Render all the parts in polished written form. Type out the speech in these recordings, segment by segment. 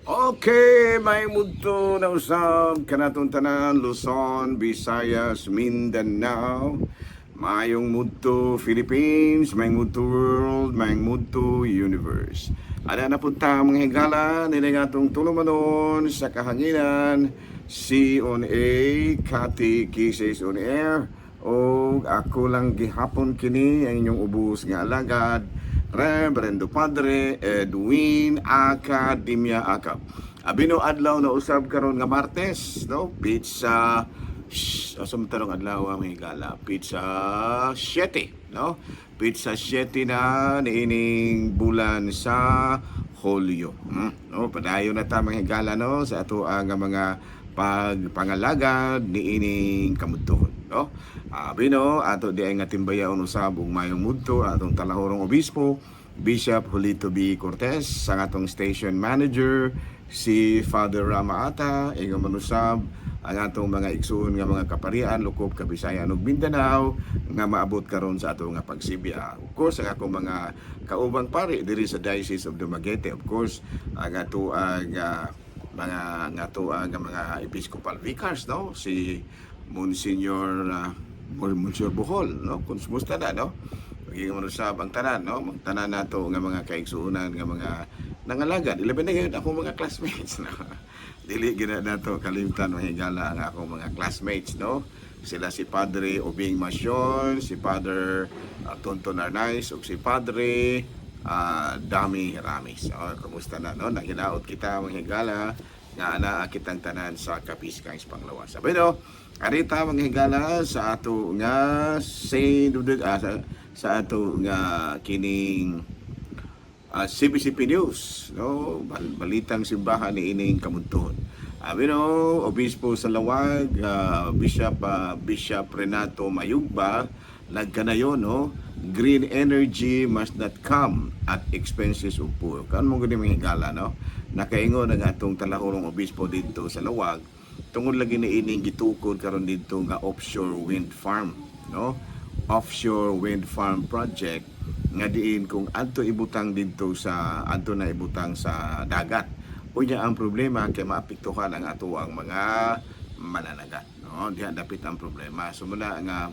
Okay, maayong mudto na usab kanatong tanan, Luzon, Visayas, Mindanao. Maayong mudto, Philippines, maayong mudto, world, maayong mudto, universe. Ada na punta, mga higala, nila nga atong tulumanon sa kahanginan, C on A, Kati Kisses on Air, o ako lang gihapon kini ang inyong ubos nga alagad, Reverendo Padre Edwin Academia Acap. Abino adlaw na usab karon nga Martes, no? Petsa asa man tarong adlaw, ang higala? Petsa 7, no? Petsa 7 na niining bulan sa Hulyo. No, padayon na ta, mga higala, no, sa ato ang mga pagpangalagad niining kamudtuhon, no? Abino ato di ay nga timbayaon usab ug mayong mudto atong talahorong obispo, Bishop Julito B. Cortez, sa atong station manager si Father Rama Ata, ingon man usab ang atong mga igsuon nga mga kaparian lukop Kabisayan ug Mindanao nga maabot karon sa atong nga pagsibya. Of course, ang akong mga kaubang pari diri sa Diocese of Dumaguete, of course, ang ato ang mga nga ato ang mga episcopal vicars, no, si Monsignor Bohol, no, kumusta na, no? Magiging manusab ang tanan, no, tanan nato nga mga kaigsuonan nga mga nangalagad. Ilabi na gyud akong mga classmates, no. Dili gina nato kalimtan, mga higala, ang akong mga classmates, no. Sila si Padre Obing Masyon, si Father Tonton Arnaiz ug si Padre Dami Ramis. Oh, kumusta na, no? Naghinaot kita, mga higala, nga ana kitang tanan sa Kapiskang Panglawas. Sabi no, arita, mga higala, sa ato nga Saint of the, sa ato nga kining CBCP News, no? Balitang simbahan ni ining kamuntuhon. Abi no, Obispo sa Laoag, Bishop Renato Mayugba, nagkanayon, no, green energy must not come at expenses of poor. Kan mo gani, mga higala, no? Nakaingon ang atong talahurong obispo dito sa Laoag tungod lagi ni ining gitukod karon dito nga offshore wind farm, no? Offshore wind farm project nga diin kung adto ibutang didto sa adto na ibutang sa dagat. Unya ang problema kay maapektuhan ang ato ang mga mananagat, no? Diha dapit ang problema. So muna nga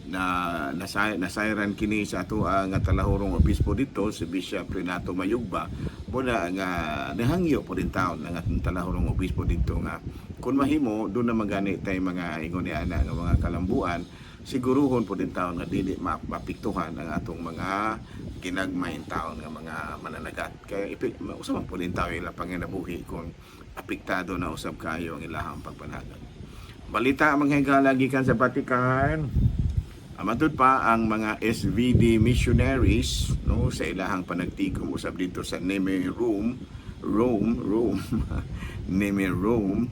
na nasayran kini sa ato ang talahurong obispo dito, si Bishop Renato Mayugba. Muna nga nahangyo po din taon ang atong talahurong obispo dito nga kung mahimo doon na magani tay mga ingon ni ana nga mga kalambuan, siguruhon po din taon nga dili mapiktuhan ang atong mga ginagmayng taon nga mga mananagat, kaya usab man po din taon ila panginabuhi kung apektado na usab kayo ang ilahang pagpanagat. Balita, mga higala, gikan sa Vatican. Matud pa ang mga SVD missionaries, no, sa ilahang panagtikom usab dito sa Nemi Rome Rome Rome Nemi Rome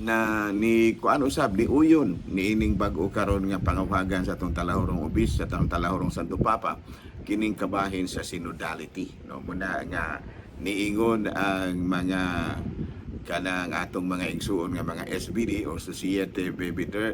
na ni kuan usab ni uyon ni ining bag-o karon nga pangawagan sa atong talahurong obis, sa atong talahurong Santo Papa, kining kabahin sa synodality, no? Muna nga niingon ang mga kanang atong mga igsuon nga mga SVD or Societe Baby Der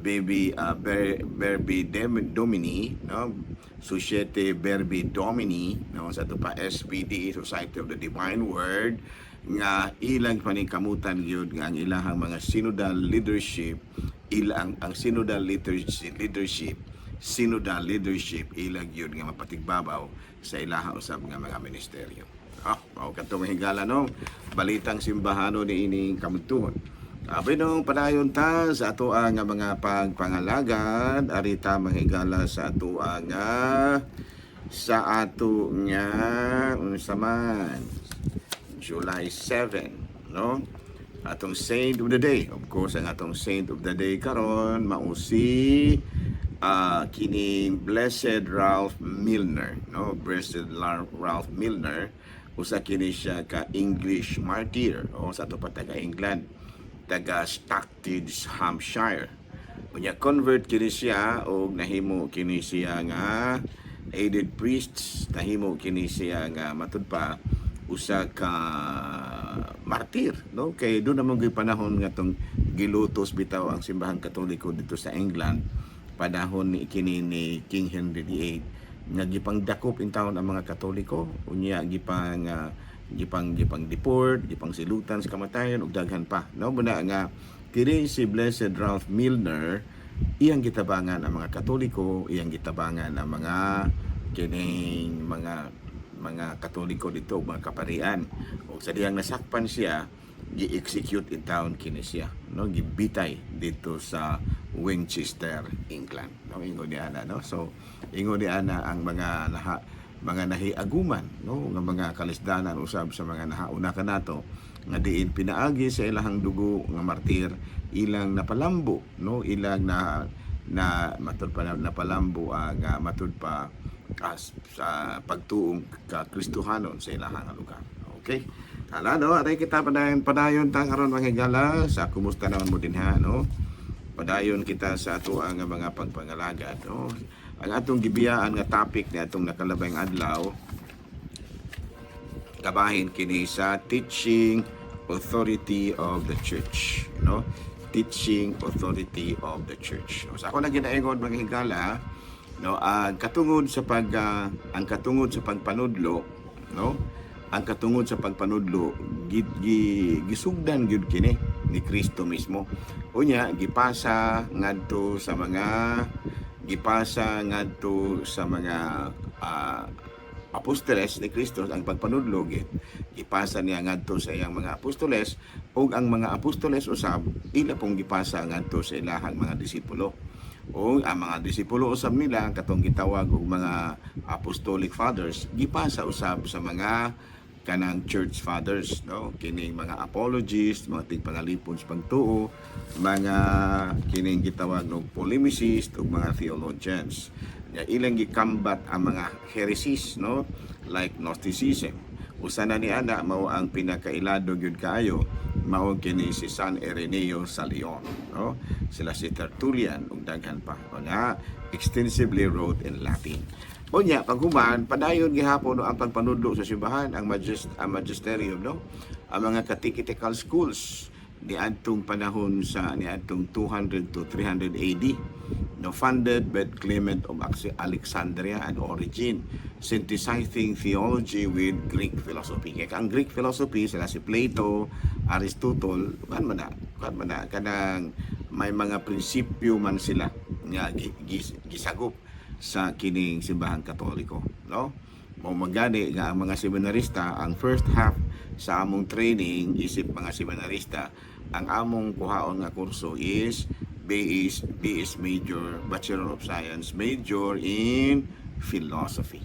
Baby Verbi Domini, no, Societe Verbi Domini, no, sa ato pa SVD, Society of the Divine Word, nga ilang paningkamutan gyud nga ang ilahang mga synodal leadership, ilang ang synodal leadership ilang gyud nga mapatigbabaw sa ilaha usab nga mga ministeryo. Ah, mao kadto, mga higala, no, balitang simbahano ni ining kamudtuhon. Abi nung padayon ta sa ato ang mga pagpangalagad, arita, mga higala, sa ato nga unsa man, July 7, no? Atong saint of the day. Of course, ang atong saint of the day karon mao si kining Blessed Ralph Milner, no? Blessed Ralph Milner, usa kini siya ka English martyr o sa ato pa taga England, taga Stockbridge, Hampshire. Unya convert kini siya og nahimo kini siya nga aided priests, nahimo kini siya nga matud pa usa ka martir, no, kay doon naman gyud panahon nga tong gilutos bitaw ang Simbahang Katoliko dito sa England, panahon ni kini ni King Henry VIII, nga gipangdakop in taon ang mga Katoliko. Unya gipang Gipang deport, gipang silutan sa kamatayon ug daghan pa, no? Muna nga kini si Blessed Ralph Milner, iyang gitabangan ang mga Katoliko, iyang gitabangan ang mga kining mga Katoliko dito, mga kaparian. Ug sa dihang nasakpan siya, gi-execute in town kini siya, no? Gibitay dito sa Winchester, England, no? Ingon ni ana, no? So ingon ni ana ang mga nahiaguman, no, nga mga kalisdanan usab sa mga nahauna kanato nga diin pinaagi sa ilahang dugo nga martir ilang napalambo, no, ilang na na matud pa napalambo ang matud pa as sa pagtuong ka Kristohanon sa ilahang lugar. Okay. Hala, no, aray kita padayon padayon ta karon, mga higala, sa kumusta naman mo dinha, no? Padayon kita sa ato ang mga pagpangalagad, no? Ang atong gibiyaan nga topic ni atong nakalabay adlaw, kabahin kini sa teaching authority of the church, no? Teaching authority of the church. So, sa ako na ginaingon, mga higala, no, ang katungod sa pagpanudlo, no, ang katungod sa pagpanudlo gisugdan gyud kini ni Kristo mismo. Unya gipasa ngadto sa mga apostoles ni Kristo ang pagpanudlo. Gipasa niya ngadto sa iyang mga apostoles ug ang mga apostoles usab ila pong gipasa ngadto sa ilahang mga disipulo, o ang mga disipulo usab nila, katong gitawag og mga apostolic fathers, gipasa usab sa mga kanang church fathers, no, kining mga apologists, mga tigpangalipon sa pagtuo, mga kining gitawag og polemicist ug mga theologians. Nya ilang gikambat ang mga heresies, no, like Gnosticism. Usa na ni ana mao ang pinakailado gyud kaayo, mao kini si San Ireneo sa Lyon, no? Sila si Tertullian ug daghan pa. Unya extensively wrote in Latin. Unya paghuman, padayon gihapon, no, ang pagpanudlo sa simbahan, ang magisterium, no, ang mga catechetical schools niadtong panahon sa niadtong 200 to 300 AD, no, funded by Clement of Alexandria and Origen, synthesizing theology with Greek philosophy. Kaya ang Greek philosophy, sila si Plato, Aristotle, kan man na kanang may mga prinsipyo man sila nga gisagop sa kining simbahang Katoliko, no? Mao magani nga ang mga seminarista, ang first half sa among training isip mga seminarista, ang among kuhaon nga kurso is BS, BS major, Bachelor of Science major in philosophy.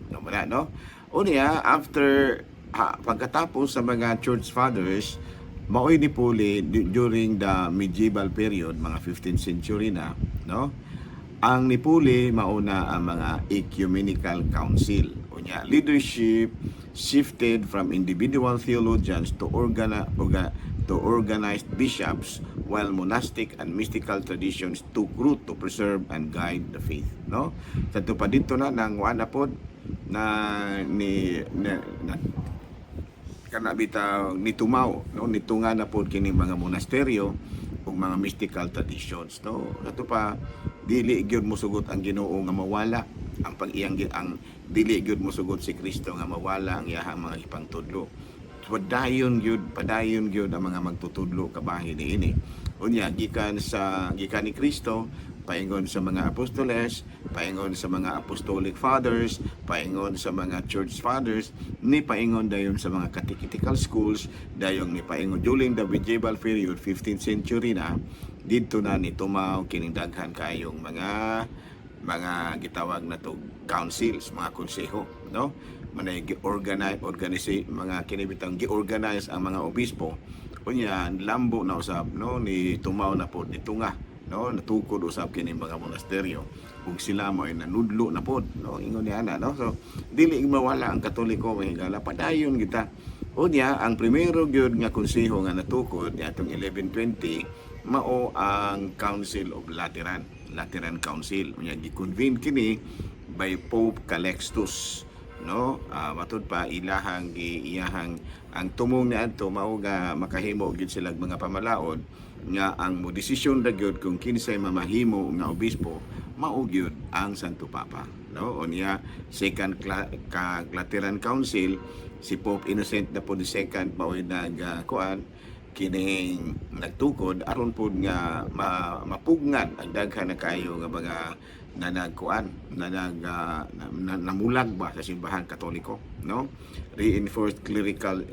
No ba na, no? Unya, after ha, pagkatapos sa mga church fathers, maoy ni puli during the medieval period, mga 15th century na, no? Ang nipuli mauna ang mga ecumenical council. Unya, leadership shifted from individual theologians to organized bishops, while monastic and mystical traditions took root to preserve and guide the faith, no? Sa pa dito na nang wala pod na ni na kana bitaw nitumaw, no, nitunga na pod kini mga monasteryo ug mga mystical traditions, no? Ato pa, dili gyud mosugot ang Ginoo nga mawala ang pag-iyang ang dili gyud mosugot si Kristo nga mawala ang iyahang mga ipangtudlo. Padayon gyud ang mga magtutudlo kabahin niini. Unya gikan ni Kristo, paingon sa mga apostoles, paingon sa mga apostolic fathers, paingon sa mga church fathers, ni paingon dayon sa mga catechetical schools, dayong ni paingon during the medieval period, 15th century na, didto na ni tumaw kining daghan kayong mga gitawag na to councils, mga konseho, no? Manay gi-organize organize mga kinibitang gi-organize ang mga obispo. Unya lambo na usab, no, ni tumaw na pod, ni tunga, no, natukod usab kini mga monasteryo ug sila mo ay nanudlo na pod, no? Ingon ni ana, no? So dili mawala ang Katoliko, mga higala, padayon kita. Unya ang primero gyud nga konseho nga natukod niadtong 1120 mao ang Council of Lateran, Lateran Council. Unya gi-convene kini by Pope Calixtus, no? Matud pa ilahang iyahang ang tumong niadto mao nga makahimo gyud sila mga pamalaod nga ang mo desisyon ra gyud kung kinsay mamahimo nga obispo mao gyud ang Santo Papa, no? Unya Second Lateran Council Si Pope Innocent na po the second mao'y nag kuan kining nagtukod aron pod nga mapugngan ang daghan na kaayo nga mga na nagkuan na nag na, namulag ba sa Simbahan Katoliko, no? Reinforced clerical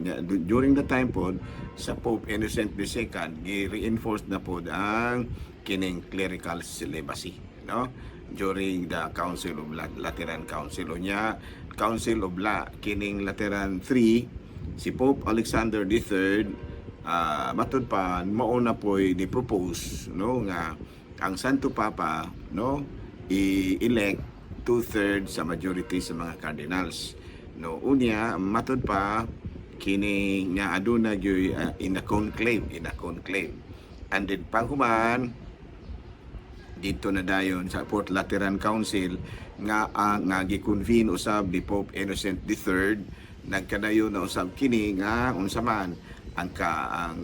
during the time pod sa Pope Innocent II, gi-reinforced na pod ang kining clerical celibacy, no, during the Council of Lateran Council. Unya Council of La kining Lateran 3, si Pope Alexander III, matud pa mao na po'y ni propose, no, nga ang Santo Papa, no, i-elect two-thirds sa majority sa mga cardinals, no? Unya matud pa kini nga aduna gyoy in a conclave and then panghuman dito na dayon sa Fourth Lateran Council nga nga gi-convene usab ni Pope Innocent III. Nagkadayon na usab kini nga unsa man ang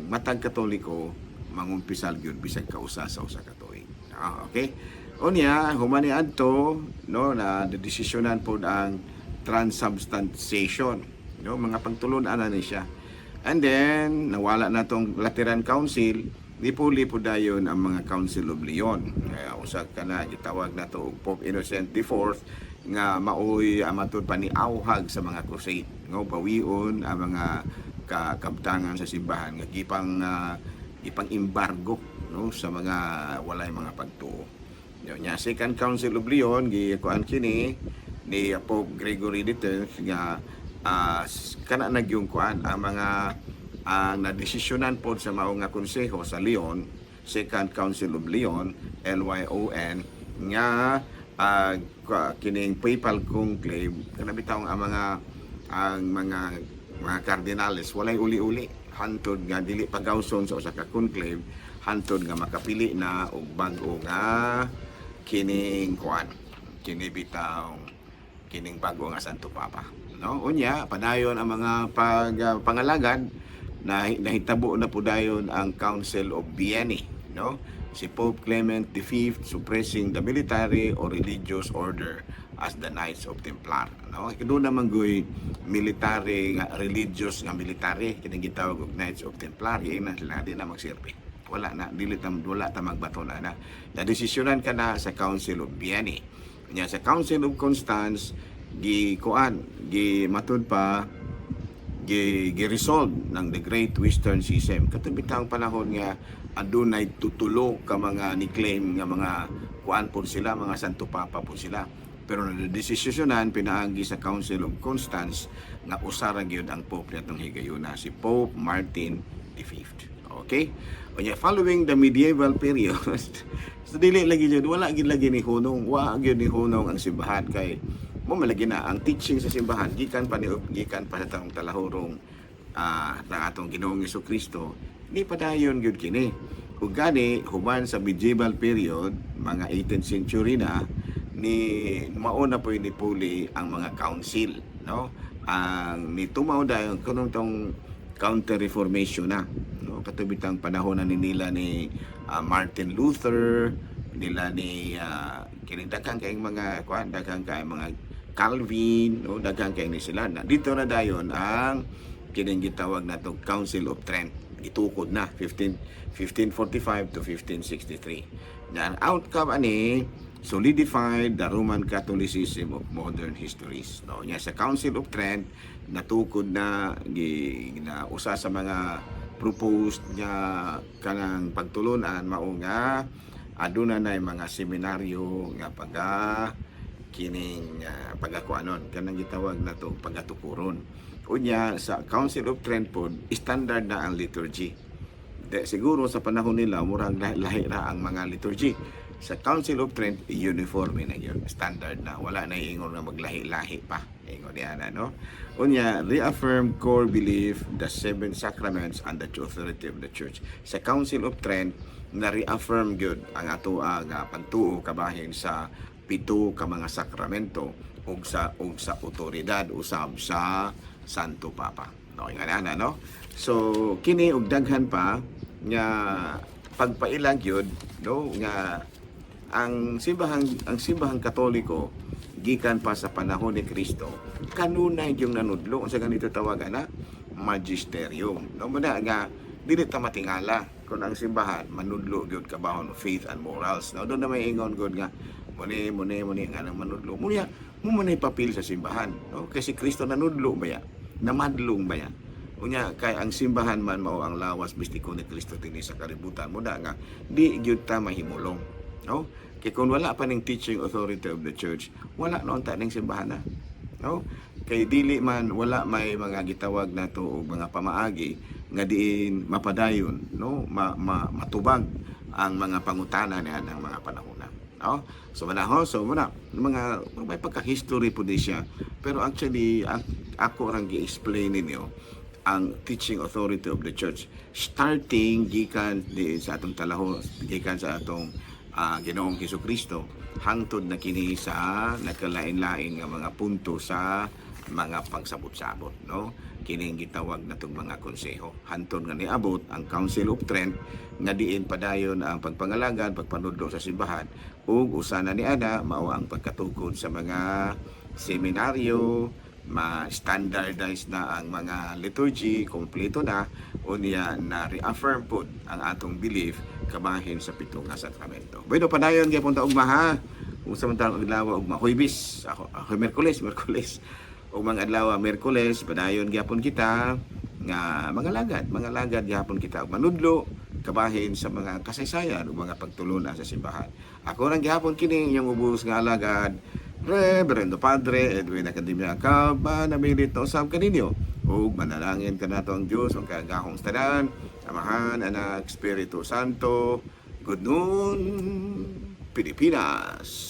matag Katoliko mangumpisal gyud bisag kausa sa usa ka tuig. Ah, okay. Unya human ni adto, no, na desisyonan pod ang transubstantiation, no, mga pagtulon-an na ni siya. And then nawala na tong Lateran Council, nipuli po dayon ang mga Council of Lyon. Kaya usa ka na gitawag na to og Pope Innocent IV nga maoy matud pa ni auhag sa mga crusade, no, bawion ang mga kabtangan sa simbahan nga gipang embargo, no, sa mga walay mga pagtuo. Nya Second Council of Lyon, gikuan kini ni Pope Gregory XIII nga kana nagyung kuan ang mga ang nadesisyonan pod sa mao nga konseho sa Lyon, Second Council of Lyon, LYON, nga kining papal conclave kana bitaw ang mga kardinales walay uli-uli hantod nga dili pagawson sa usa ka conclave hantod nga makapili na og bag-o nga kining kuan kini bitaw kining bago nga Santo Papa, no? Unya padayon ang mga pangalagad na nahitabo na po dayon ang Council of Vienne, no? Si Pope Clement V suppressing the military or religious order as the Knights of Templar, no? Doon naman goy military nga religious nga military kining gitawag og Knights of Templar. Na sila di na magsilbi, wala na, dili tam, wala ta magbato na na nadesisyonan ka na sa Council of Vienne. Nya sa Council of Constance, gi kuan gi matud pa gi resolve ng the Great Western Schism, katong bitang panahon nga adunay tutulo ka mga ni claim nga mga kuan po sila, mga Santo Papa po sila, pero nadesisyonan pinaagi sa Council of Constance nga usa ra gyud ang pope niadtong higayuna, si Pope Martin V. Okay? Unya following the medieval period, so dili lagi jud, wala gid lagi ni hunong, wa gyud ni hunong ang simbahan kay mo malagi na ang teaching sa simbahan gikan pa sa taong talahurong sa atong Ginoong Kristo, ni padayon gyud kini. Ug gani human sa medieval period, mga 18th century na ni mao na po ni puli ang mga council, no? Ang nitumaw dayon kunong tong Counter Reformation na, no? Katubitang panahon na ni nila ni Martin Luther, nila ni kini daghan kayong mga kuan, daghan kayong mga Calvin, no? Daghan kay ni sila na dito na dayon ang kining gitawag nato Council of Trent, gitukod na 15 1545 to 1563 na ang outcome ani solidified the Roman Catholicism of modern histories, no? Nya sa Council of Trent natukod na gi na usa sa mga proposed nga kanang pagtulunan mao nga aduna na mga seminaryo nga pagka kining pagakuanon kanang gitawag nato pagatukuron. Unya sa Council of Trent pod, standard na ang liturgy. De, siguro sa panahon nila murag lahi ra ang mga liturgy. Sa Council of Trent, uniform na yun, standard na, wala na ingon nga maglahi-lahi pa ingon niya na, no? Unya reaffirm core belief, the seven sacraments and the authority of the church. Sa Council of Trent na reaffirm gyud ang ato ang pagtuo kabahin sa pito ka mga sakramento ug sa otoridad usab sa Santo Papa, no? Nga na, no? So kini og daghan pa nga pagpaila gyud, no, nga ang simbahang Katoliko. gikan pa sa panahon ni Kristo, kanunay yung nanudlo. Unsa ganito tawagan na magisterium, no? Muna nga dili ta matingala kung ang simbahan manudlo gyud kabahon faith and morals, no? Doon na may ingon gud nga muni muni muni nga nang manudlo mo niya mo man papel sa simbahan, no? Kasi Kristo nanudlo ba ya, namadlong ba ya. Unya kay ang simbahan man mao ang lawas mistiko ni Kristo dinhi sa kalibutan mo na nga di gyud ta mahimulong, no? Kay kung wala pa ning teaching authority of the church, wala noon ta ning simbahan na, no? Kay dili man, wala may mga gitawag nato og mga pamaagi nga diin mapadayon, no, ma, ma, matubag ang mga pangutana niya ng mga panahon na, no? So manaho, so muna mga may pagka-history po di siya, pero actually ako rang gi-explain ninyo ang teaching authority of the church starting gikan di sa atong talaho, gikan sa atong Ginoong Hesukristo hangtod na kini sa nagkalain-lain nga mga punto sa mga pagsabot-sabot, no? Kining gitawag natong mga konseho hantod nga niabot ang Council of Trent nga diin padayon ang pagpangalagad, pagpanudlo sa simbahan, ug usa na ni ana mao ang pagkatukod sa mga seminaryo, ma-standardize na ang mga liturgy, kompleto na, unya na reaffirm pod ang atong belief kabahin sa pito nga sakramento. Bueno, padayon gyapon ta ugma, ha. Kung sa man adlaw ugma, Huwebes, ako Miyerkules, Miyerkules. Ug mga adlaw Miyerkules, padayon gyapon kita nga mga lagad gyapon kita og manudlo kabahin sa mga kasaysayan ug mga pagtulunan sa simbahan. Ako rang gihapon kini inyong ubos nga alagad, Reverendo Padre Edwin Academia Caba, namilit na usab kaninyo. Ug manalangin kanato ang Dios ang kagahong tanan, Amahan, Anak, Espiritu Santo. Good noon, Pilipinas.